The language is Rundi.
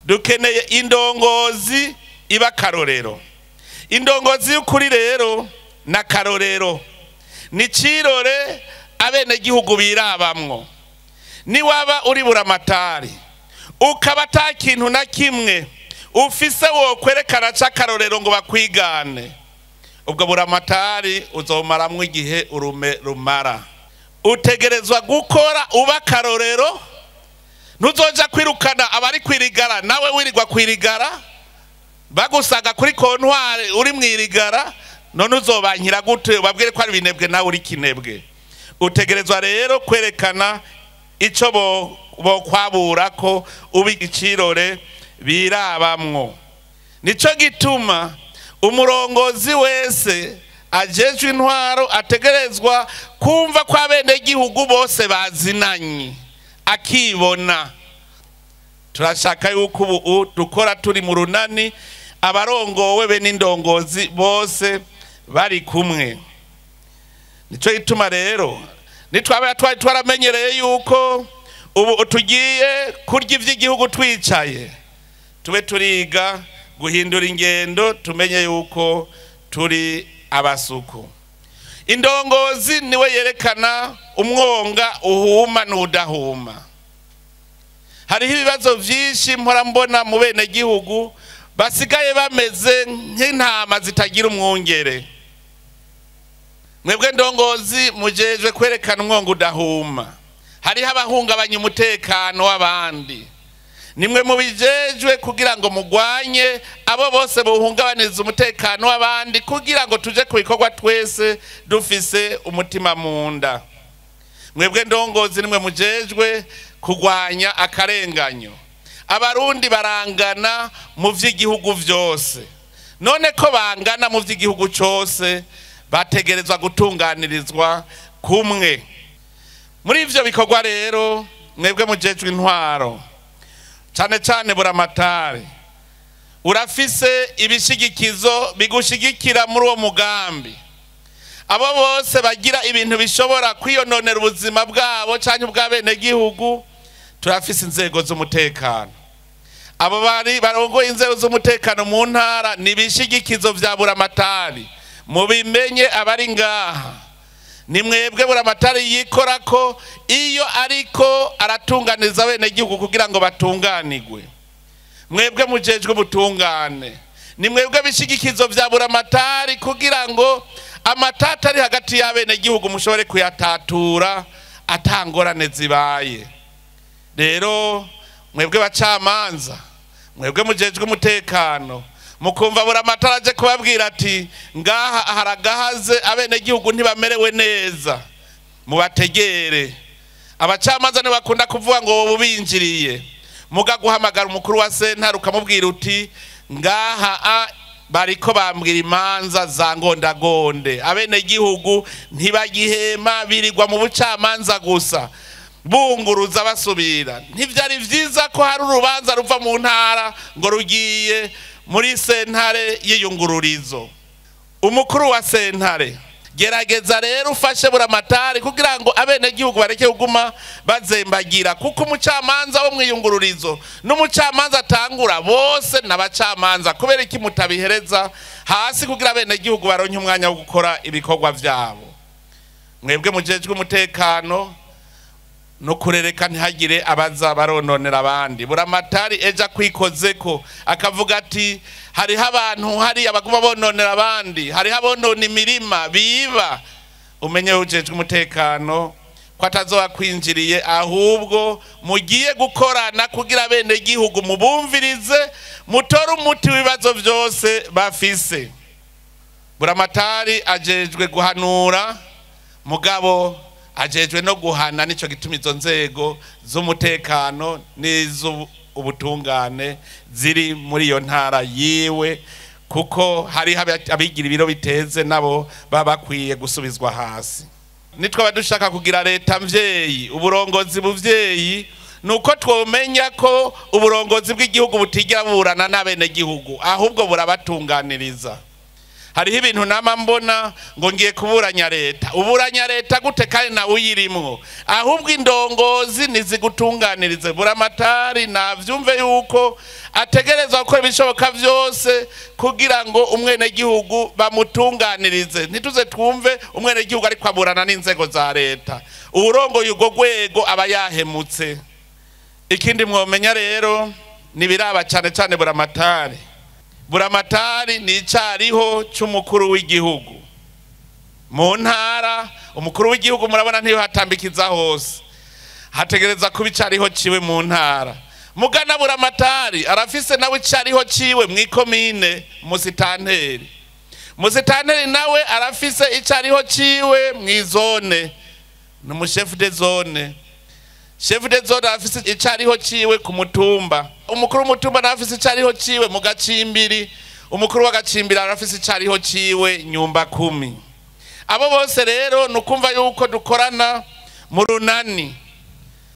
Dukeneye indongozi iba karorero. Indongozi y'ukuri rero na karorero ni cirore abenegihugu birabamwo. Niwaba uri buramatari ukaba ata kintu na kimwe ufise wokwerekana c'akarorero ngo bakwigane, ubwo buramatari uzomaramwo igihe urume rumara. Utegerezwa gukora uba karorero. Ntuzoja kwirukana abari kwirigara nawe wirirwa kwirigara, bagusaga kuri kontwari uri mwirigara, none uzobankira gute ubabwire ko ari binebwe nawe uri kinebwe? Utegerezwa rero kwerekana ico bokwabura ko uba icirore birabamwo. Nico gituma umurongozi wese ajejwe intwaro ategerezwa kumva ko abenegihugu bose bazinanye, akibona. Turashaka yuko ubu dukora turi mu runani, abarongowe be n'indongozi bose bari kumwe. Nico gituma rero nitwaba twari twaramenyereye yuko ubu tugiye kurya ivy'igihugu twicaye, tube turiga guhindura ingendo, tumenye yuko turi abasuku. Indongozi niwe yerekana umwonga uhuma n'udahuma. Hariho ibibazo vyinshi mpora mbona mu benegihugu basigaye bameze nk'intama zitagira umwungere. Mwebwe ndongozi mujejwe kwerekana umwonga udahuma. Hariho abahungabanya umutekano w'abandi, nimwe mubijejwe kugira ngo mugwanye abo bose buhungabaniza umutekano w'abandi, kugira ngo tuje ku bikorwa twese dufise umutima mu nda. Mwebwe ndongozi nimwe mujejwe kugwanya akarenganyo. Abarundi barangana mu vy'igihugu vyose, none ko bangana mu vy'igihugu cose bategerezwa gutunganirizwa kumwe. Muri ivyo bikorwa rero mwebwe mujejwe intwaro, cane cane buramatari, urafise ibishigikizo bigushigikira muri uwo mugambi. Abo bose bagira ibintu bishobora kwiyononera ubuzima bwabo canke ubw'abenegihugu, turafise inzego z'umutekano. Abo bari barongoye inzego z'umutekano mu ntara ni ibishigikizo vya buramatari. Mubimenye abari ngaha, ni mwebwe buramatari yikorako iyo ariko aratunganiza abenegihugu kugira ngo batunganigwe. Mwebwe mujejwe ubutungane, ni mwebwe bishigikizo vya buramatari kugira ngo amatata ari hagati y'abenegihugu mushobore kuyatatura atangorane zibaye. Rero mwebwe bacamanza, mwebwe mujejwe umutekano, mukumva buramatari aje kubabwira ati ngaha haragahaze abenegihugu ntibamerewe neza, mubategere. Abacamanza ntibakunda kuvuga ngo bubinjiriye, muga guhamagara umukuru wa sentare ukamubwira uti ngaha bariko bambwira imanza za ngondagonde, abenegihugu ntibagihema birirwa mu bucamanza gusa bunguruza basubira. Ntivyari vyiza ko hari urubanza ruva mu ntara ngo rugiye muri sentare y'iyungururizo. Umukuru wa sentare, gerageza rero ufashe buramatari kugira ngo abenegihugu bareke kuguma bazembagira, kuko umucamanza wo mwiyungururizo n'umucamanza atangura bose n'abacamanza. Kubera iki mutabihereza hasi kugira abenegihugu baronke umwanya wo gukora ibikorwa vyabo? Mwebwe mujejwe umutekano no kurereka ntihagire abaza barononera abandi. Buramatari eja kwikozeko akavuga ati hariho abantu hari abaguma bononera abandi, hariho abonona imirima biba. Umenye ujejwe umutekano ko atazoba kwinjiriye, ahubwo mugiye gukorana kugira abenegihugu mubumvirize, mutore umuti w'ibibazo vyose bafise. Buramatari ajejwe guhanura, mugabo ajejwe no guhana. Nico gituma izo nzego z'umutekano n'iz'ubutungane ziri muri iyo ntara yiwe, kuko hari abigira ibiro biteze nabo baba bakwiye gusubizwa hasi. Nitwaba dushaka kugira leta mvyeyi, uburongozi buvyeyi, nuko twomenya ko uburongozi bw'igihugu butigera burana n'abenegihugu, ahubwo burabatunganiriza. Hariho ibintu nama mbona ngo ngiye kuburanya leta. Uburanya leta gute kandi nawe uyirimwo? Ahubwo indongozi nizigutunganirize. Buramatari navyumve yuko ategerezwa gukora ibishoboka vyose kugira ngo umwenegihugu bamutunganirize. Ntituze twumve umwenegihugu ariko aburana n'inzego za leta. Uwurongoye urwo rwego aba yahemutse. Ikindi mwomenya rero nibiraba cane cane Buramatari. Buramatari ni icariho c'umukuru w'igihugu mu ntara. Umukuru w'igihugu murabona ntiyo hatambikiza hose, hategereza kuba icariho ciwe mu ntara. Mugana Buramatari arafise nawe icariho ciwe mw'ikomine, musitanteri. Musitanteri nawe arafise icariho ciwe mw'izone, ni umushefu de zone. Chef de zone arafise icariho ciwe ku mutumba. Umukuru w'umutumba nawe afise icariho ciwe mu gacimbiri. Umukuru w'agacimbiri arafise icariho ciwe nyumba kumi. Abo bose rero ni ukumva yuko dukorana mu runani.